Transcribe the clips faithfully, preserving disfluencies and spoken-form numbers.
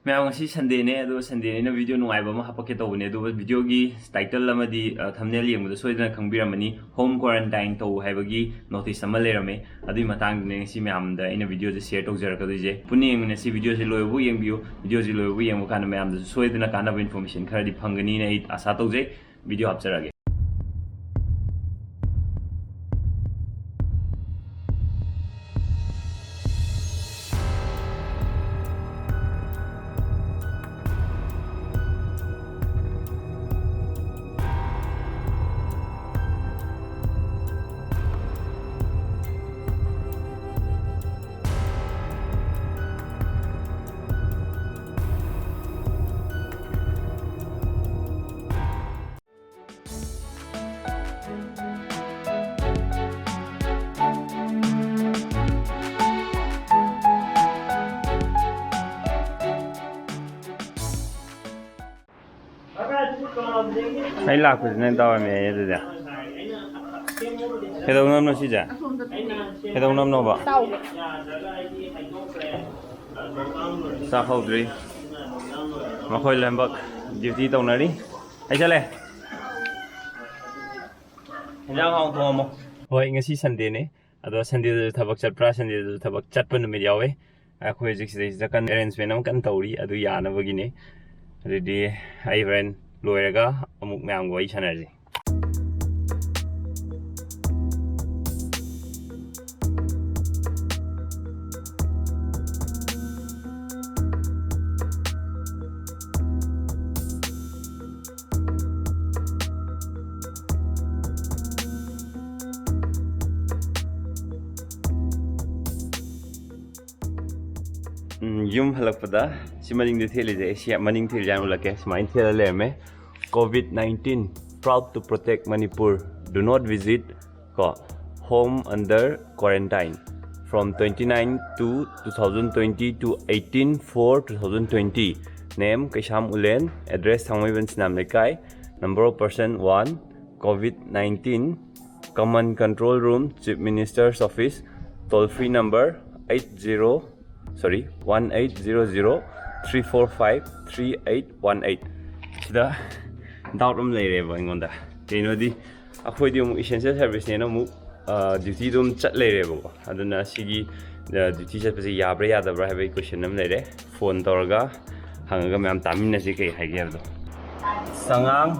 ꯃꯌꯥꯝ, ꯉꯁꯤ ꯁꯟꯗꯦꯅꯦ, ꯑꯗꯣ ꯁꯟꯗꯦꯅꯤꯅ ꯚꯤꯗꯤꯑꯣ ꯅꯨꯡꯉꯥꯏꯕ ꯑꯃ ꯍꯥꯄꯛꯀꯦ ꯇꯧꯕꯅꯦ꯫ ꯑꯗꯨꯒ ꯚꯤꯗꯤꯑꯣꯒꯤ ꯇꯥꯏꯇꯜ ꯑꯃꯗꯤ, ꯑ, ꯊꯝꯅꯦꯜ ꯌꯦꯡꯕꯗ ꯁꯣꯏꯗꯅ ꯈꯪꯕꯤꯔꯝꯃꯅꯤ, ꯍꯣꯝ ꯀ꯭ꯋꯥꯔꯟꯇꯥꯏꯟ ꯇꯧ ꯍꯥꯏꯕꯒꯤ ꯅꯣꯇꯤꯁ ꯑꯃ ꯂꯩꯔꯝꯃꯦ꯫ ꯑꯗꯨꯒꯤ ꯃꯇꯥꯡꯗꯅꯦ ꯉꯁꯤ ꯃꯌꯥꯝꯗ ꯑꯩꯅ ꯚꯤꯗꯤꯑꯣꯁꯦ ꯁꯤꯌꯔ ꯇꯧꯖꯔꯛꯀꯗꯣꯏꯁꯦ꯫ ꯄꯨꯟꯅ ꯌꯦꯡꯃꯤꯟꯅꯁꯤ, ꯚꯤꯗꯤꯑꯣꯁꯦ ꯂꯣꯏꯕꯐꯥꯎ ꯌꯦꯡꯕꯤꯌꯨ꯫ ꯚꯤꯗꯤꯑꯣꯁꯦ ꯂꯣꯏꯕꯐꯥꯎ ꯌꯦꯡꯕ ꯀꯥꯟꯗ ꯃꯌꯥꯝꯗꯁꯨ ꯁꯣꯏꯗꯅ ꯀꯥꯟꯅꯕ ꯏꯟꯐꯣꯔꯃꯦꯁꯟ ꯈꯔꯗꯤ ꯐꯪꯒꯅꯤꯅ ꯑꯩ ꯑꯥꯁꯥ ꯇꯧꯖꯩ꯫ ꯚꯤꯗꯤꯑꯣ ꯍꯥꯞꯆꯔꯛꯑꯒꯦ꯫ ꯑꯩ ꯂꯥꯛꯄꯁꯤ ꯅꯪ ꯇꯧꯔꯝꯃꯦ ꯑꯗꯨꯗꯤ꯫ ꯀꯩꯗꯧꯅꯕꯅꯣ ꯁꯤꯁꯦ? ꯀꯩꯗꯧꯅꯕꯅꯣꯕ? ꯆꯥꯛ ꯍꯧꯗ꯭ꯔꯤ꯫ ꯃꯈꯣꯏ ꯂꯣꯏꯅꯃꯛ ꯗ꯭ꯌꯨꯇꯤ ꯇꯧꯅꯔꯤ꯫ ꯑꯩ ꯆꯠꯂꯦ꯫ ꯍꯦꯟꯖꯥꯡ ꯍꯥꯎꯅ ꯊꯣꯡꯉꯝꯃꯣ꯫ ꯍꯣꯏ, ꯉꯁꯤ ꯁꯟꯗꯦꯅꯦ꯫ ꯑꯗꯣ ꯁꯟꯗꯦꯗꯁꯨ ꯊꯕꯛ ꯆꯠꯄ꯭ꯔꯥ? ꯁꯟꯗꯦꯗꯁꯨ ꯊꯕꯛ ꯆꯠꯄ ꯅꯨꯃꯤꯠ ꯌꯥꯎꯋꯦ꯫ ꯑꯩꯈꯣꯏ ꯍꯧꯖꯤꯛ ꯁꯤꯗꯩꯁꯤꯗ ꯀꯟꯅ ꯑꯦꯔꯦꯟꯖꯃꯦꯟ ꯑꯃ ꯀꯟꯅ ꯇꯧꯔꯤ, ꯑꯗꯨ ꯌꯥꯅꯕꯒꯤꯅꯦ꯫ ꯑꯗꯨꯗꯤ ꯑꯩ ꯍꯣꯔꯦꯟ ꯂꯣꯏꯔꯒ ꯑꯃꯨꯛ ꯃꯌꯥꯝꯒ ꯋꯥꯔꯤ ꯁꯥꯟꯅꯔꯁꯤ꯫ ꯎꯝ, ꯌꯨꯝ ꯍꯜꯂꯛꯄꯗ ꯁꯤ ꯃꯅꯤꯡꯗ ꯊꯦꯠꯂꯤꯁꯦ, ꯑꯩ ꯁꯤ ꯃꯅꯤꯡ ꯊꯦꯠꯂꯤꯁꯦ ꯌꯥꯝ ꯎꯠꯂꯛꯀꯦ꯫ ꯁꯨꯃꯥꯏꯅ ꯊꯦꯠꯂ ꯂꯩꯔꯝꯃꯦ: "COVID nineteen, proud to protect Manipur, do not visit" ꯀꯣ, "home under quarantine from twenty-nine two two thousand twenty to eighteen four two thousand twenty, name Keisham Ulen, address Thangmeiban Sinam Lekai, number of person one, COVID nineteen, Command Control Room, Chief Minister's Office, toll free number eight zero, sorry, one eight zero zero three four five three eight one eight꯫ ꯁꯤꯗ doubt ꯑꯃ ꯂꯩꯔꯦꯕ ꯑꯩꯉꯣꯟꯗ꯫ ꯀꯩꯅꯣꯗꯤ, ꯑꯩꯈꯣꯏꯗꯤ ꯑꯃꯨꯛ essential ꯁꯥꯔꯚꯤꯁꯅꯦꯅ ꯑꯃꯨꯛ ꯗ꯭ꯌꯨꯇꯤꯗꯣ ꯑꯗꯨꯝ ꯆꯠ ꯂꯩꯔꯦꯕꯀꯣ꯫ ꯑꯗꯨꯅ ꯁꯤꯒꯤ ꯗ꯭ꯌꯨꯇꯤ ꯆꯠꯄꯁꯦ ꯌꯥꯕ꯭ꯔꯥ ꯌꯥꯗꯕ꯭ꯔꯥ ꯍꯥꯏꯕꯒꯤ ꯀꯣꯏꯁꯟ ꯑꯃ ꯂꯩꯔꯦ꯫ ꯐꯣꯟ ꯇꯧꯔꯒ ꯍꯪꯉꯒ ꯃꯌꯥꯝ ꯇꯥꯃꯤꯟꯅꯁꯤ ꯀꯩ ꯍꯥꯏꯒꯦ ꯍꯥꯏꯕꯗꯣ꯫ ꯆꯉꯥꯡ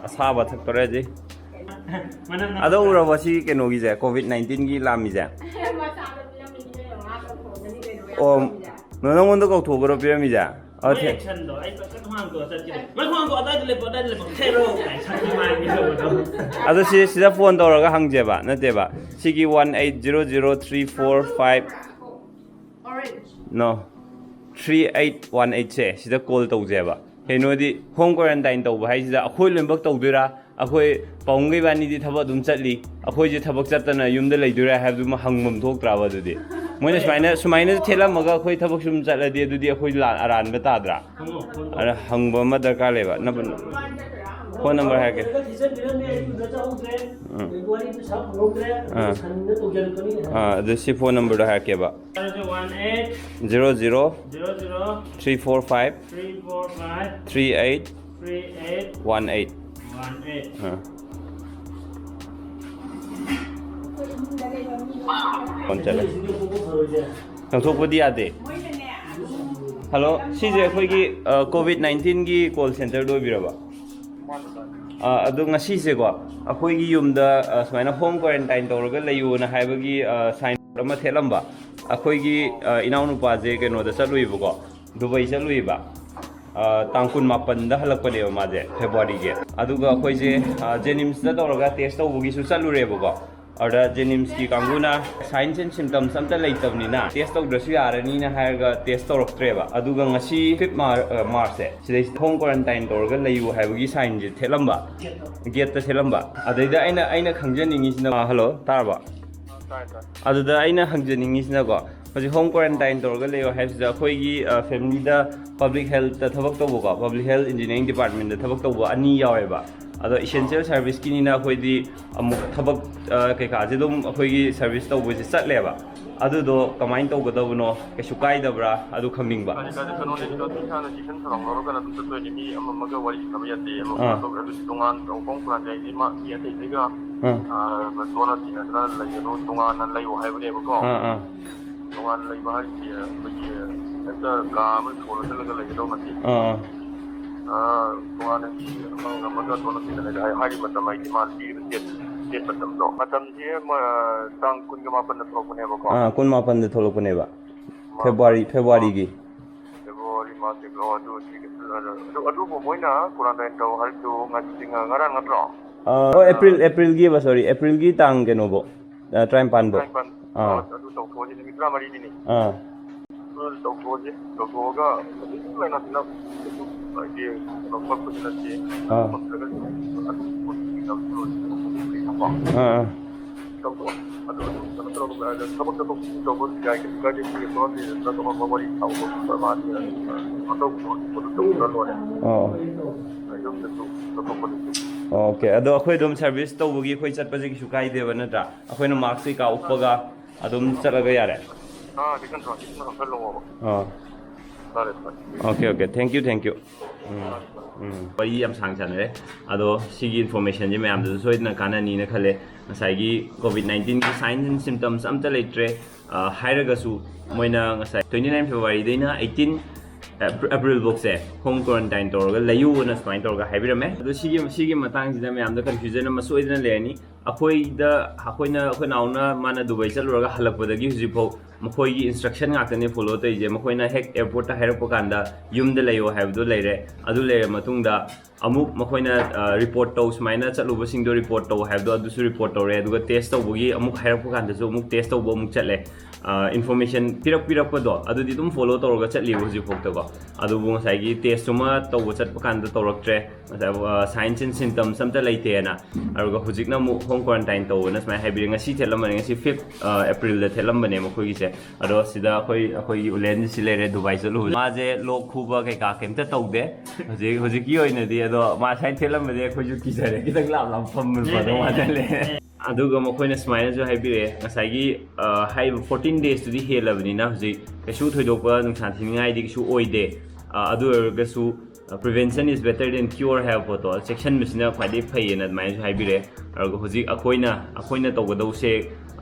ꯑꯁꯥꯕ ꯊꯛꯇꯣꯔꯦ ꯍꯧꯖꯤꯛ꯫ ꯑꯗꯣ ꯎꯔꯕꯣ ꯁꯤꯒꯤ ꯀꯩꯅꯣꯒꯤꯁꯦ, ꯀꯣꯚꯤꯗ ꯅꯥꯏꯟꯇꯤꯟꯒꯤ ꯂꯥꯝꯃꯤꯁꯦ? ꯑꯣ, ꯅ-, ꯅꯪꯉꯣꯟꯗ ꯀꯧꯊꯣꯛꯈ꯭ꯔꯣ ꯄꯤꯔꯝꯃꯤꯁꯦ? ꯑꯣ, ꯊꯦ-, ꯑꯗꯣ ꯁꯤ, ꯁꯤꯗ ꯐꯣꯟ ꯇꯧꯔꯒ ꯍꯪꯖꯦꯕ, ꯅꯠꯇꯦꯕ꯫ ꯁꯤꯒꯤ one eight zero zero three four five, no, three eight one eight ꯁꯦ ꯁꯤꯗ ꯀꯣꯜ ꯇꯧꯖꯦꯕ꯫ ꯀꯩꯅꯣꯗꯤ, ꯍꯣꯝ ꯀ꯭ꯋꯥꯔꯦꯟꯇꯥꯏꯟ ꯇꯧꯕ ꯍꯥꯏꯁꯤꯗ ꯑꯩꯈꯣꯏ ꯂꯣꯏꯅꯃꯛ ꯇꯧꯗꯣꯏꯔꯥ? ꯑꯩꯈꯣꯏ ꯄꯥꯕꯨꯡꯒ ꯏꯕꯥꯅꯤꯗꯤ ꯊꯕꯛ ꯑꯗꯨꯝ ꯆꯠꯂꯤ, ꯑꯩꯈꯣꯏꯁꯦ ꯊꯕꯛ ꯆꯠꯇꯅ ꯌꯨꯝꯗ ꯂꯩꯗꯣꯏꯔꯥ ꯍꯥꯏꯕꯗꯨꯃ ꯍꯪꯐꯝ ꯊꯣꯛꯇ꯭ꯔꯕ ꯑꯗꯨꯗꯤ? ꯃꯣꯏꯅ ꯁꯨꯃꯥꯏꯅ, ꯁꯨꯃꯥꯏꯅ ꯊꯦꯠꯂꯝꯃꯒ ꯑꯩꯈꯣꯏ ꯊꯕꯛ ꯁꯨꯝ ꯆꯠꯂꯗꯤ ꯑꯗꯨꯗꯤ ꯑꯩꯈꯣꯏ ꯂꯥꯟ ꯑꯔꯥꯟꯕ ꯇꯥꯗ꯭ꯔꯥ? ꯑꯗ ꯍꯪꯕ ꯑꯃ ꯗꯔꯀꯥꯔ ꯂꯩꯕ꯫ ꯅꯝꯕꯔ, ꯐꯣꯟ ꯅꯝꯕꯔ ꯍꯥꯏꯔꯛꯀꯦ꯫ ꯎꯝ꯫ ꯑꯥ, ꯑꯗꯨ ꯁꯤ ꯐꯣꯟ ꯅꯝꯕꯔꯗꯣ ꯍꯥꯏꯔꯛꯀꯦꯕ꯫ One eight zero zero zero zero three four five three four five three eight three eight one eight꯫ One eight꯫ ꯑꯥ꯫ ꯐꯣꯟ ꯆꯠꯂꯦ꯫ ꯂꯪꯊꯣꯛꯄꯗꯤ ꯌꯥꯗꯦ꯫ ꯍꯜꯂꯣ, ꯁꯤꯁꯦ ꯑꯩꯈꯣꯏꯒꯤ, ꯑ, ꯀꯣꯚꯤꯗ ꯅꯥꯏꯟꯇꯤꯟꯒꯤ ꯀꯣꯜ ꯁꯦꯟꯇꯔꯗꯣ ꯑꯣꯏꯕꯤꯔꯕ? ꯑ, ꯑꯗꯣ ꯉꯁꯤꯁꯦꯀꯣ, ꯑꯩꯈꯣꯏꯒꯤ ꯌꯨꯝꯗ, ꯑ, ꯁꯨꯃꯥꯏꯅ ꯍꯣꯝ ꯀ꯭ꯋꯥꯔꯦꯟꯇꯥꯏꯟ ꯇꯧꯔꯒ ꯂꯩꯌꯣꯅ ꯍꯥꯏꯕꯒꯤ, ꯑ, ꯁꯥꯏꯟ ꯕꯣꯔꯗ ꯑꯃ ꯊꯦꯠꯂꯝꯕ꯫ ꯑꯩꯈꯣꯏꯒꯤ, ꯑ, ꯏꯅꯥꯎꯅꯨꯄꯥꯁꯦ ꯀꯩꯅꯣꯗ ꯆꯠꯂꯨꯏꯕꯀꯣ, ꯗꯨꯕꯩ ꯆꯠꯂꯨꯏꯕ꯫ ꯑ, ꯇꯥꯡ ꯀꯨꯟꯃꯥꯄꯟꯗ ꯍꯜꯂꯛꯄꯅꯦꯕ ꯃꯥꯁꯦ, ꯐꯦꯕ꯭ꯔꯨꯋꯥꯔꯤꯒꯤ꯫ ꯑꯗꯨꯒ ꯑꯩꯈꯣꯏꯁꯦ, ꯑ, ꯖꯦꯅꯤꯝꯁꯇ ꯇꯧꯔꯒ ꯇꯦꯁ ꯇꯧꯕꯒꯤꯁꯨ ꯆꯠꯂꯨꯔꯦꯕꯀꯣ꯫ ꯑꯗꯨꯗ ꯖꯦꯅꯤꯝꯁꯀꯤ ꯀꯥꯡꯕꯨꯅ signs and symptoms ꯑꯝꯇ ꯂꯩꯇꯕꯅꯤꯅ ꯇꯦꯁ ꯇꯧꯗ꯭ꯔꯁꯨ ꯌꯥꯔꯅꯤꯅ ꯍꯥꯏꯔꯒ ꯇꯦꯁ ꯇꯧꯔꯛꯇ꯭ꯔꯦꯕ꯫ ꯑꯗꯨꯒ ꯉꯁꯤ fifth Mar-, ꯑ, ꯃꯥꯔꯆꯁꯦ, ꯁꯤꯗꯩꯁꯤꯗ ꯍꯣꯝ ꯀ꯭ꯋꯥꯔꯦꯟꯇꯥꯏꯟ ꯇꯧꯔꯒ ꯂꯩꯌꯨ ꯍꯥꯏꯕꯒꯤ ꯁꯥꯏꯟꯁꯦ ꯊꯦꯠꯂꯝꯕ, ꯒꯦꯠꯇ ꯊꯦꯠꯂꯝꯕ꯫ ꯑꯗꯩꯗ ꯑꯩꯅ, ꯑꯩꯅ ꯈꯪꯖꯅꯤꯡꯉꯤꯁꯤꯅ, ꯑ, ꯍꯜꯂꯣ, ꯇꯥꯔꯕ? ꯇꯥꯏ, ꯇꯥꯏ꯫ ꯑꯗꯨꯗ ꯑꯩꯅ ꯍꯪꯖꯅꯤꯡꯉꯤꯁꯤꯅꯀꯣ, ꯍꯧꯖꯤꯛ ꯍꯣꯝ ꯀ꯭ꯋꯥꯔꯦꯟꯇꯥꯏꯟ ꯇꯧꯔꯒ ꯂꯩꯌꯣ ꯍꯥꯏꯕꯁꯤꯗ ꯑꯩꯈꯣꯏꯒꯤ, ꯑ, ꯐꯦꯃꯤꯂꯤꯗ ꯄꯕ꯭ꯂꯤꯛ ꯍꯦꯜꯠꯇ ꯊꯕꯛ ꯇꯧꯕꯀꯣ, ꯄꯕ꯭ꯂꯤꯛ ꯍꯦꯜꯠ ꯏꯟꯖꯤꯅꯤꯌꯥꯔꯤꯡ ꯗꯤꯄꯥꯔꯠꯃꯦꯟꯗ ꯊꯕꯛ ꯇꯧꯕ ꯑꯅꯤ ꯌꯥꯎꯋꯦꯕ꯫ ꯑꯗꯣ ꯏꯁꯦꯟꯁꯤꯌꯦꯜ ꯁꯥꯔꯚꯤꯁꯀꯤꯅꯤꯅ ꯑꯩꯈꯣꯏꯗꯤ ꯑꯃꯨꯛ ꯊꯕꯛ, ꯑ, ꯀꯩꯀꯥꯁꯦ ꯑꯗꯨꯝ ꯑꯩꯈꯣꯏꯒꯤ ꯁꯥꯔꯚꯤꯁ ꯇꯧꯕꯁꯦ ꯆꯠꯂꯦꯕ꯫ ꯑꯗꯨꯗꯣ ꯀꯃꯥꯏꯅ ꯇꯧꯒꯗꯕꯅꯣ? ꯀꯩꯁꯨ ꯀꯥꯏꯗꯕ꯭ꯔꯥ? ꯑꯗꯨ ꯈꯪꯅꯤꯡꯕ꯫ ꯑꯗꯨ ꯀꯩꯅꯣꯅꯦ, ꯏꯁꯥꯅ ꯆꯦꯛꯁꯤꯟ ꯊꯧꯔꯥꯡ ꯂꯧꯔꯒ ꯑꯗꯨꯝ ꯆꯠꯇꯣꯏꯅꯦ꯫ ꯃꯤ ꯑꯃ ꯑꯃꯒ ꯋꯥꯔꯤ ꯁꯥꯟꯅꯕ ꯌꯥꯗꯦ꯫ ꯑꯃ ꯑꯥ꯫ ꯑꯗꯨ ꯇꯣꯉꯥꯟ ꯍꯣꯝ ꯀ꯭ꯋꯥꯔꯦꯟꯇꯥꯏꯟꯗꯤ ꯃꯥ ꯃꯤ ꯑꯇꯩꯗꯩꯒ, ꯑꯥ꯫ ꯑꯥ, ꯇꯣꯠꯅ ꯇꯤꯟꯅꯗꯅ ꯂꯩꯒꯅꯨ, ꯇꯣꯉꯥꯟꯅ ꯂꯩꯌꯣ ꯍꯥꯏꯕꯅꯦꯕꯀꯣ꯫ ꯑꯥ, ꯑꯥ꯫ ꯇꯣꯉꯥꯟꯅ ꯂꯩꯕ ꯍꯥꯏꯁꯦ ꯑꯩꯈꯣꯏꯒꯤ ꯍꯦꯛꯇ ꯀꯥ ꯑꯃ ꯊꯣꯡꯅ ꯆꯠꯂꯒ ꯂꯩꯒꯗꯧꯕ ꯅꯠꯇꯦ꯫ ꯑꯥ, ꯑꯥ꯫ ꯑꯥ, ꯇꯣꯉꯥꯟꯅ ꯃꯤ ꯑꯃꯒ ꯑꯃꯒ ꯇꯣꯠꯅ ꯇꯤꯟꯅꯗꯅ ꯍꯥꯏ-, ꯍꯥꯏꯔꯤꯕ ꯃꯇꯝ ꯍꯥꯏꯗꯤ ꯃꯥꯅ ꯄꯤꯔꯤꯕ ꯗꯦꯠ, ꯗꯦꯠ ꯃꯇꯝꯗꯣ꯫ ꯃꯇꯝꯁꯦ, ꯃ-, ꯇꯥꯡ ꯀꯨꯟꯒ ꯃꯥꯄꯟꯗ ꯊꯣꯛꯂꯛꯄꯅꯦꯕꯀꯣ꯫ ꯑꯥ, ꯀꯨꯟꯃꯥꯄꯟꯗ ꯊꯣꯛꯂꯛꯄꯅꯦꯕ꯫ ꯃꯥ-, ꯐꯦꯕ꯭ꯔꯨꯋꯥꯔꯤ, ꯐꯦꯕ꯭ꯔꯨꯋꯥꯔꯤꯒꯤ꯫ ꯐꯦꯕ꯭ꯔꯨꯋꯥꯔꯤ, ꯃꯥꯔꯆ, ꯑꯦꯄ꯭ꯔꯤꯜ, ꯑꯗꯨ, ꯑꯗꯨ, ꯑꯗꯨꯕꯨ ꯃꯣꯏꯅ ꯀ꯭ꯋꯥꯔꯦꯟꯇꯥꯏꯟ ꯇꯧ ꯍꯥꯏꯕꯗꯨ ꯉꯁꯤ, ꯉ-, ꯉꯔꯥꯡ ꯅꯠꯇ꯭ꯔꯣ? ꯑꯥ, ꯑꯣ, ꯑꯥ꯫ ꯑꯦꯄ꯭ꯔꯤꯜ, ꯑꯦꯄ꯭ꯔꯤꯜꯒꯤ, ꯁꯣꯔꯤ, ꯑꯦꯄ꯭ꯔꯤꯜꯒꯤ ꯇꯥꯡ ꯀꯩꯅꯣꯕꯣ? ꯑ, ꯇꯔꯥꯅꯤꯄꯥꯟꯕꯣ? ꯇꯔꯥꯅꯤꯄꯥꯟ꯫ ꯑꯥ꯫ ꯑꯣ, ꯑꯗꯨ ꯇꯧꯊꯣꯛꯑꯁꯤ, ꯅꯨꯃꯤꯠ ꯇꯔꯥꯃꯔꯤꯅꯤꯅꯦ꯫ ꯑꯥ꯫ ꯑꯗꯨ ꯇꯧꯊꯣꯛꯑꯁꯤ, ꯇꯧꯊꯣꯛꯑꯒ ꯍꯧꯖꯤꯛ ꯂꯩꯅ ꯐꯤꯂꯝ ꯍꯥꯏꯗꯤ ꯀꯩꯅꯣ ꯀꯛꯄꯁꯨ ꯅꯠꯇꯦ꯫ ꯑꯥ꯫ ꯀꯛꯇ꯭ꯔꯒꯁꯨ ꯑꯗꯨꯝ ꯄꯣꯠ ꯀꯩꯀꯥ ꯂꯣꯏꯅꯃꯛ ꯑꯥ, ꯑꯥ꯫ ꯇꯧꯊꯣꯛꯑꯣ꯫ ꯑꯗꯨ ꯑꯗꯨꯝ ꯀꯩꯅꯣ ꯇꯧꯔꯒ ꯊꯕꯛ ꯆꯠꯊꯣꯛ ꯆꯠꯁꯤꯟ ꯇꯧꯕ ꯌꯥꯏ, ꯀꯩꯁꯨ ꯀꯥꯏꯗꯦ꯫ ꯃꯤ ꯑꯇꯣꯞꯄ ꯃꯤꯗ ꯆꯠꯊꯣꯛꯑꯒ ꯋꯥꯔꯤ ꯁꯥꯕ ꯈꯣꯠꯄ ꯃꯥꯗꯤ ꯑꯗꯨꯝ ꯀꯩꯅꯣ ꯇꯧꯕꯗꯣ ꯑꯗꯨ ꯇꯧꯔ ꯂꯣꯏꯔꯦ꯫ ꯑꯣ꯫ ꯌꯨꯝꯗꯁꯨ ꯆꯠꯊꯣꯛꯄꯗꯨꯁꯨ꯫ ꯑꯣꯀꯦ, ꯑꯗꯣ ꯑꯩꯈꯣꯏ ꯑꯗꯨꯝ ꯁꯔꯚꯤꯁ ꯇꯧꯕꯒꯤ ꯑꯩꯈꯣꯏ ꯆꯠꯄꯁꯦ ꯀꯩꯁꯨ ꯀꯥꯏꯗꯦꯕ ꯅꯠꯇ꯭ꯔꯥ? ꯑꯩꯈꯣꯏꯅ ꯃꯥꯛꯁ ꯀꯩꯀꯥ ꯎꯞꯄꯒ ꯑꯗꯨꯝ ꯆꯠꯂꯒ ꯌꯥꯔꯦ? ꯑꯥ, ꯆꯦꯛꯁꯤꯟ ꯊꯧꯔꯥꯡ ꯆꯦꯛꯁꯤꯟ ꯊꯧꯔꯥꯡ ꯈꯔ ꯂꯧꯑꯣꯕ꯫ ꯑꯥ꯫ ꯐꯔꯦ, ꯐꯔꯦ꯫ Okay, okay, thank you, thank you꯫ ꯎꯝ, ꯎꯝ꯫ ꯋꯥꯔꯤ ꯌꯥꯝ ꯁꯥꯡ ꯁꯥꯟꯅꯔꯦ, ꯑꯗꯣ ꯁꯤꯒꯤ ꯏꯟꯐꯣꯔꯃꯦꯁꯟꯁꯦ ꯃꯌꯥꯝꯗꯁꯨ ꯁꯣꯏꯗꯅ ꯀꯥꯟꯅꯅꯤꯅ ꯈꯜꯂꯦ꯫ ꯉꯁꯥꯏꯒꯤ ꯀꯣꯚꯤꯗ ꯅꯥꯏꯟꯇꯤꯟꯒꯤ ꯁꯥꯏꯟꯁ ꯑꯦꯟ ꯁꯤꯝꯇꯝꯁ ꯑꯝꯇ ꯂꯩꯇ꯭ꯔꯦ, ꯑ, ꯍꯥꯏꯔꯒꯁꯨ ꯃꯣꯏꯅ ꯉꯁꯥꯏ twenty nine ꯐꯦꯕ꯭ꯔꯨꯋꯥꯔꯤꯗꯩꯅ eighteen ꯑꯦꯄ꯭ꯔꯤꯜ ꯐꯥꯎꯁꯦ ꯍꯣꯝ ꯀ꯭ꯋꯥꯔꯦꯟꯇꯥꯏꯟ ꯇꯧꯔꯒ ꯂꯩꯌꯨꯅ ꯁꯨꯃꯥꯏꯅ ꯇꯧꯔꯒ ꯍꯥꯏꯕꯤꯔꯝꯃꯦ꯫ ꯑꯗꯣ ꯁꯤꯒꯤ, ꯁꯤꯒꯤ ꯃꯇꯥꯡꯁꯤꯗ ꯃꯌꯥꯝꯗ ꯀꯟꯐ꯭ꯌꯨꯖꯟ ꯑꯃ ꯁꯣꯏꯗꯅ ꯂꯩꯔꯅꯤ꯫ ꯑꯩꯈꯣꯏꯗ, ꯑꯩꯈꯣꯏꯅ, ꯑꯩꯈꯣꯏ ꯅꯥꯎꯅ ꯃꯥꯅ ꯗꯨꯕꯥꯏ ꯆꯠꯂꯨꯔꯒ ꯍꯜꯂꯛꯄꯗꯒꯤ ꯍꯧꯖꯤꯛꯐꯥꯎ ꯃꯈꯣꯏꯒꯤ ꯏꯟꯁꯇ꯭ꯔꯛꯁꯟ ꯉꯥꯛꯇꯅꯦ ꯐꯣꯂꯣ ꯇꯧꯔꯤꯁꯦ꯫ ꯃꯈꯣꯏꯅ ꯍꯦꯛ ꯑꯦꯌꯔꯄꯣꯔꯠꯇ ꯍꯥꯏꯔꯛꯄ ꯀꯥꯟꯗ ꯌꯨꯝꯗ ꯂꯩꯌꯣ ꯍꯥꯏꯕꯗꯣ ꯂꯩꯔꯦ꯫ ꯑꯗꯨ ꯂꯩꯔ ꯃꯇꯨꯡꯗ ꯑꯃꯨꯛ ꯃꯈꯣꯏꯅ, ꯑ, ꯔꯤꯄꯣꯔꯠ ꯇꯧ, ꯁꯨꯃꯥꯏꯅ ꯆꯠꯂꯨꯕꯁꯤꯡꯗꯣ ꯔꯤꯄꯣꯔꯠ ꯇꯧ ꯍꯥꯏꯕꯗꯣ ꯑꯗꯨꯁꯨ ꯔꯤꯄꯣꯔꯠ ꯇꯧꯔꯦ꯫ ꯑꯗꯨꯒ ꯇꯦꯁ ꯇꯧꯕꯒꯤ ꯑꯃꯨꯛ ꯍꯥꯏꯔꯛꯄ ꯀꯥꯟꯗꯁꯨ ꯑꯃꯨꯛ ꯇꯦꯁ ꯇꯧꯕ ꯑꯃꯨꯛ ꯆꯠꯂꯦ꯫ ꯑ, ꯏꯟꯐꯣꯔꯃꯦꯁꯟ ꯄꯤꯔꯛ ꯄꯤꯔꯛꯄꯗꯣ ꯑꯗꯨꯗꯤ ꯑꯗꯨꯝ ꯐꯣꯂꯣ ꯇꯧꯔꯒ ꯆꯠꯂꯤꯕ ꯍꯧꯖꯤꯛꯐꯥꯎꯗꯀꯣ꯫ ꯑꯗꯨꯕꯨ ꯉꯁꯥꯏꯒꯤ ꯇꯦꯁꯇꯨꯃ ꯇꯧꯕ ꯆꯠꯄ ꯀꯥꯟꯗ ꯇꯧꯔꯛꯇ꯭ꯔꯦ꯫ ꯉꯁꯥꯏ, ꯑ, ꯁꯥꯏꯟꯁ ꯑꯦꯟ ꯁꯤꯝꯇꯝꯁ ꯑꯝꯇ ꯂꯩꯇꯦꯅ꯫ ꯑꯗꯨꯒ ꯍꯧꯖꯤꯛꯅ ꯑꯃꯨꯛ ꯍꯣꯝ ꯀ꯭ꯋꯥꯔꯦꯟꯇꯥꯏꯟ ꯇꯧꯕꯅ ꯁꯨꯃꯥꯏꯅ ꯍꯥꯏꯕꯤꯔꯦ꯫ ꯉꯁꯤ ꯊꯦꯠꯂꯝꯕꯅꯦ, ꯉꯁꯤ ꯐꯤꯐ, ꯑ, ꯑꯦꯄ꯭ꯔꯤꯜꯗ ꯊꯦꯠꯂꯝꯕꯅꯦ ꯃꯈꯣꯏꯒꯤꯁꯦ꯫ ꯑꯗꯣ ꯁꯤꯗ ꯑꯩꯈꯣꯏ, ꯑꯩꯈꯣꯏꯒꯤ ꯎꯂꯦꯟꯁꯤ ꯂꯩꯔꯦ, ꯗꯨꯕꯥꯏ ꯆꯠꯂꯨꯕ꯫ ꯃꯥꯁꯦ ꯂꯣꯛ ꯈꯨꯕ ꯀꯩꯀꯥ ꯀꯩꯝꯇ ꯇꯧꯗꯦ ꯍꯧꯖꯤꯛ, ꯍꯧꯖꯤꯛꯀꯤ ꯑꯣꯏꯅꯗꯤ꯫ ꯑꯗꯣ ꯃꯥ ꯁꯨꯃꯥꯏꯅ ꯊꯦꯠꯂꯝꯕꯗꯤ ꯑꯩꯈꯣꯏꯁꯨ ꯀꯤꯖꯔꯦ, ꯈꯤꯇꯪ ꯂꯥꯞ ꯂꯥꯞ ꯐꯝꯕ ꯐꯗꯧ ꯃꯥꯟꯁꯤꯜꯂꯦ꯫ ꯑꯗꯨꯒ ꯃꯈꯣꯏꯅ ꯁꯨꯃꯥꯏꯅꯁꯨ ꯍꯥꯏꯕꯤꯔꯛꯑꯦ, ꯉꯁꯥꯏꯒꯤ ꯑ, ꯍꯥꯏꯔꯤꯕ ꯐꯣꯔꯇꯤꯟ ꯗꯦꯖꯇꯨꯗꯤ ꯍꯦꯜꯂꯕꯅꯤꯅ ꯍꯧꯖꯤꯛ ꯀꯩꯁꯨ ꯊꯣꯏꯗꯣꯛꯄ ꯅꯨꯡꯁꯥ ꯊꯤꯅꯤꯡꯉꯥꯏꯗꯤ ꯀꯩꯁꯨ ꯑꯣꯏꯗꯦ꯫ ꯑ, ꯑꯗꯨ ꯑꯣꯏꯔꯒꯁꯨ "Prevention is better than cure" ꯍꯥꯏꯕ ꯄꯣꯠꯇꯣ, ꯆꯦꯛꯁꯤꯟꯕꯁꯤꯅ ꯈ꯭ꯋꯥꯏꯗꯒꯤ ꯐꯩꯌꯦꯅ ꯑꯗꯨꯃꯥꯏꯅꯁꯨ ꯍꯥꯏꯕꯤꯔꯛꯑꯦ꯫ ꯑꯗꯨꯒ ꯍꯧꯖꯤꯛ ꯑꯩꯈꯣꯏꯅ ꯑꯩꯈꯣꯏꯅ ꯇꯧꯒꯗꯧꯁꯦ,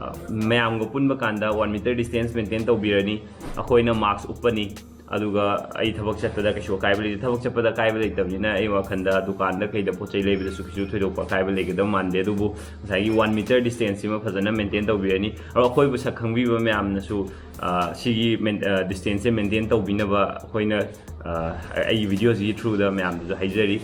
ꯑ, ꯃꯌꯥꯝꯒ ꯄꯨꯟꯕ ꯀꯥꯟꯗ ꯋꯥꯟ ꯃꯤꯇꯔ ꯗꯤꯁꯇꯦꯟꯁ ꯃꯦꯟꯇꯦꯟ ꯇꯧꯕꯤꯔꯅꯤ, ꯑꯩꯈꯣꯏꯅ ꯃꯥꯛꯁ ꯎꯞꯄꯅꯤ, ꯑꯗꯨꯒ ꯑꯩ ꯊꯕꯛ ꯆꯠꯄꯗ ꯀꯩꯁꯨ ꯑꯀꯥꯏꯕ ꯂꯩꯇꯦ꯫ ꯊꯕꯛ ꯆꯠꯄꯗ ꯑꯀꯥꯏꯕ ꯂꯩꯇꯕꯅꯤꯅ ꯑꯩ ꯋꯥꯈꯟꯗ ꯗꯨꯀꯥꯟꯗ ꯀꯩꯗ ꯄꯣꯠ ꯆꯩ ꯂꯩꯕꯗꯁꯨ ꯀꯩꯁꯨ ꯊꯣꯏꯗꯣꯛꯄ ꯑꯀꯥꯏꯕ ꯂꯩꯒꯗꯕ ꯃꯥꯟꯗꯦ꯫ ꯑꯗꯨꯕꯨ ꯉꯁꯥꯏꯒꯤ ꯋꯥꯟ ꯃꯤꯇꯔ ꯗꯤꯁꯇꯦꯟꯁꯁꯤꯃ ꯐꯖꯅ ꯃꯦꯟꯇꯦꯟ ꯇꯧꯕꯤꯔꯅꯤ꯫ ꯑꯗꯣ ꯑꯩꯈꯣꯏꯕꯨ ꯁꯛ ꯈꯪꯕꯤꯕ ꯃꯌꯥꯝꯅꯁꯨ, ꯑ, ꯁꯤꯒꯤ ꯃꯦꯟ-, ꯑ, ꯗꯤꯁꯇꯦꯟꯁꯁꯦ ꯃꯦꯟꯇꯦꯟ ꯇꯧꯕꯤꯅꯕ ꯑꯩꯈꯣꯏꯅ, ꯑ, ꯑꯩꯒꯤ ꯚꯤꯗꯤꯑꯣꯁꯤꯒꯤ ꯊ꯭ꯔꯨꯗ ꯃꯌꯥꯝꯗꯁꯨ ꯍꯥꯏꯖꯔꯤ꯫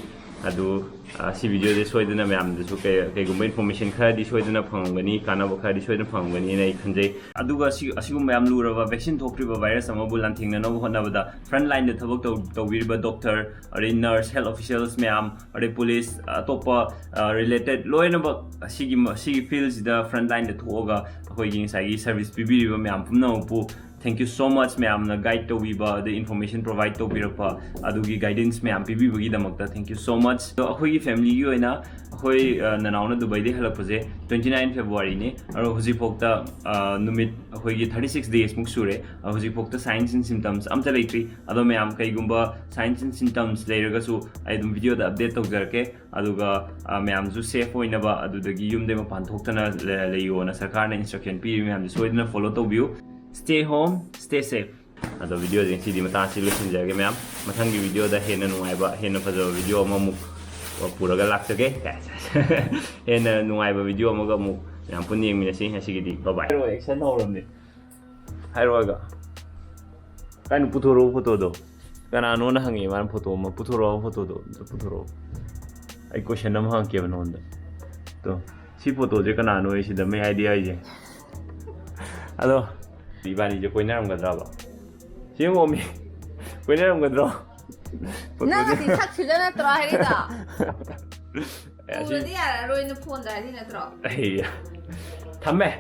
ꯑꯗꯨ, ꯑ, ꯁꯤ ꯚꯤꯗꯤꯑꯣꯁꯦ ꯁꯣꯏꯗꯅ ꯃꯌꯥꯝꯗꯁꯨ ꯀꯩ-, ꯀꯩꯒꯨꯝꯕ ꯏꯟꯐꯣꯔꯃꯦꯁꯟ ꯈꯔꯗꯤ ꯁꯣꯏꯗꯅ ꯐꯪꯉꯝꯒꯅꯤ, ꯀꯥꯟꯅꯕ ꯈꯔꯗꯤ ꯁꯣꯏꯗꯅ ꯐꯪꯉꯝꯒꯅꯤꯅ ꯑꯩ ꯈꯟꯖꯩ꯫ ꯑꯗꯨꯒ ꯁꯤ-, ꯑꯁꯤꯒꯨꯝꯕ ꯌꯥꯝ ꯂꯨꯔꯕ ꯚꯦꯛꯁꯤꯟ ꯊꯣꯛꯇ꯭ꯔꯤꯕ ꯚꯥꯏꯔꯁ ꯑꯃꯕꯨ ꯂꯥꯟꯊꯦꯡꯅꯅꯕ ꯍꯣꯠꯅꯕꯗ ꯐ꯭ꯔꯟꯠ ꯂꯥꯏꯟꯗ ꯊꯕꯛ ꯇꯧ-, ꯇꯧꯕꯤꯔꯤꯕ ꯗꯣꯛꯇꯔ, ꯑꯗꯩ ꯅꯔꯁ, ꯍꯦꯜꯊ ꯑꯣꯐꯤꯁꯤꯌꯦꯜꯁ ꯃꯌꯥꯝ, ꯑꯗꯩ ꯄꯨꯂꯤꯁ, ꯑꯇꯣꯞꯄ, ꯑ, ꯔꯤꯂꯦꯇꯦꯗ ꯂꯣꯏꯅꯃꯛ ꯑꯁꯤꯒꯤ ꯃ-, ꯁꯤꯒꯤ ꯐꯤꯜꯁꯤꯗ ꯐ꯭ꯔꯟꯠ ꯂꯥꯏꯟꯗ ꯊꯣꯛꯑꯒ ꯑꯩꯈꯣꯏꯒꯤ ꯉꯁꯥꯏꯒꯤ ꯁꯔꯚꯤꯁ ꯄꯤꯕꯤꯔꯤꯕ ꯃꯌꯥꯝ ꯄꯨꯝꯅꯃꯛꯄꯨ thank you so much, ꯃꯌꯥꯝꯅ ꯒꯥꯏꯗ ꯇꯧꯕꯤꯕ, ꯑꯗꯩ ꯏꯟꯐꯣꯔꯃꯦꯁꯟ ꯄ꯭ꯔꯣꯚꯥꯏꯗ ꯇꯧꯕꯤꯔꯛꯄ, ꯑꯗꯨꯒꯤ ꯒꯥꯏꯗꯦꯟꯁ ꯃꯌꯥꯝ ꯄꯤꯕꯤꯕꯒꯤꯗꯃꯛꯇ thank you so much꯫ ꯑꯗꯣ ꯑꯩꯈꯣꯏꯒꯤ ꯐꯦꯃꯤꯂꯤꯒꯤ ꯑꯣꯏꯅ ꯑꯩꯈꯣꯏ, ꯑ, ꯅꯅꯥꯎꯅ ꯗꯨꯕꯩꯗꯒꯤ ꯍꯜꯂꯛꯄꯁꯦ twenty nine Februaryꯅꯤ꯫ ꯑꯗꯣ ꯍꯧꯖꯤꯛꯐꯥꯎꯗ, ꯑ, ꯅꯨꯃꯤꯠ ꯑꯩꯈꯣꯏꯒꯤ thirty six daysꯃꯨꯛ ꯁꯨꯔꯦ꯫ ꯑ, ꯍꯧꯖꯤꯛꯐꯥꯎꯗ signs and symptoms ꯑꯝꯇ ꯂꯩꯇ꯭ꯔꯤ꯫ ꯑꯗꯣ ꯃꯌꯥꯝ ꯀꯩꯒꯨꯝꯕ signs and symptoms ꯂꯩꯔꯒꯁꯨ ꯑꯩ ꯑꯗꯨꯝ ꯚꯤꯗꯤꯑꯣꯗ ꯑꯞꯗꯦꯠ ꯇꯧꯖꯔꯛꯀꯦ꯫ ꯑꯗꯨꯒ, ꯑ, ꯃꯌꯥꯝꯁꯨ ꯁꯦꯐ ꯑꯣꯏꯅꯕ, ꯑꯗꯨꯗꯒꯤ ꯌꯨꯝꯗꯩ ꯃꯄꯥꯟ ꯊꯣꯛꯇꯅ ꯂ-, ꯂꯩꯌꯣꯅ ꯁꯔꯀꯥꯔꯅ ꯏꯟꯁꯇ꯭ꯔꯛꯁꯟ ꯄꯤꯔꯤ ꯃꯌꯥꯝꯁꯦ ꯁꯣꯏꯗꯅ ꯐꯣꯂꯣ ꯇꯧꯕꯤꯌꯨ꯫ Stay home, stay safe꯫ ꯑꯗꯣ ꯚꯤꯗꯤꯑꯣꯁꯦ ꯉꯁꯤꯗꯤ ꯃꯇꯥꯡ ꯑꯁꯤ ꯂꯣꯏꯁꯤꯟꯖꯔꯒꯦ ꯃꯌꯥꯝ꯫ ꯃꯊꯪꯒꯤ ꯚꯤꯗꯤꯑꯣꯗ ꯍꯦꯟꯅ ꯅꯨꯡꯉꯥꯏꯕ, ꯍꯦꯟꯅ ꯐꯖꯕ ꯚꯤꯗꯤꯑꯣ ꯑꯃꯃꯨꯛ ꯄꯨꯔꯒ ꯂꯥꯛꯆꯒꯦ꯫ ꯍꯦꯟꯅ ꯅꯨꯡꯉꯥꯏꯕ ꯚꯤꯗꯤꯑꯣ ꯑꯃꯒ ꯑꯃꯨꯛ ꯃꯌꯥꯝ ꯄꯨꯟꯅ ꯌꯦꯡꯃꯤꯟꯅꯁꯤ꯫ ꯉꯁꯤꯒꯤꯗꯤ bye bye꯫ ꯍꯥꯏꯔꯣ, action ꯍꯧꯔꯝꯅꯦ꯫ ꯍꯥꯏꯔꯣꯒ꯫ ꯀꯥꯏꯅ ꯄꯨꯊꯣꯔꯛꯑꯣ ꯐꯣꯇꯣꯗꯣ꯫ ꯀꯅꯥꯅꯣꯅ ꯍꯪꯉꯤ ꯃꯥꯅ ꯐꯣꯇꯣ ꯑꯃ꯫ ꯄꯨꯊꯣꯔꯛꯑꯣ ꯐꯣꯇꯣꯗꯣ꯫ ꯑꯝꯇ ꯄꯨꯊꯣꯔꯛꯑꯣ꯫ ꯑꯩ ꯀꯣꯏꯁꯟ ꯑꯃ ꯍꯪꯉꯛꯀꯦꯕ ꯅꯉꯣꯟꯗ꯫ ꯇꯣ, ꯁꯤ ꯐꯣꯇꯣꯁꯦ ꯀꯅꯥꯅꯣ ꯁꯤꯗ ꯃꯌꯥꯏꯗ ꯌꯥꯎꯔꯤꯁꯦ? ꯑꯗꯣ, ꯏꯕꯥꯅꯤꯁꯦ ꯀꯣꯏꯅꯔꯝꯒꯗ꯭ꯔꯕ? ꯁꯤ ꯌꯦꯡꯉꯣꯃꯤ꯫ ꯀꯣꯏꯅꯔꯝꯒꯗ꯭ꯔꯣ? ꯅꯪ ꯐꯣꯇꯣꯁꯦ꯫ ꯑꯁꯤ ꯁꯛꯁꯤꯗ ꯅꯠꯇ꯭ꯔꯣ ꯍꯥꯏꯔꯤꯗꯣ? ꯑꯦ, ꯑꯁꯤ ꯎꯔꯗꯤ ꯌꯥꯔꯔꯣꯏꯅ ꯐꯣꯟꯗ ꯍꯥꯏꯔꯤ ꯅꯠꯇ꯭ꯔꯣ? ꯑꯩ ꯊꯝꯃꯦ꯫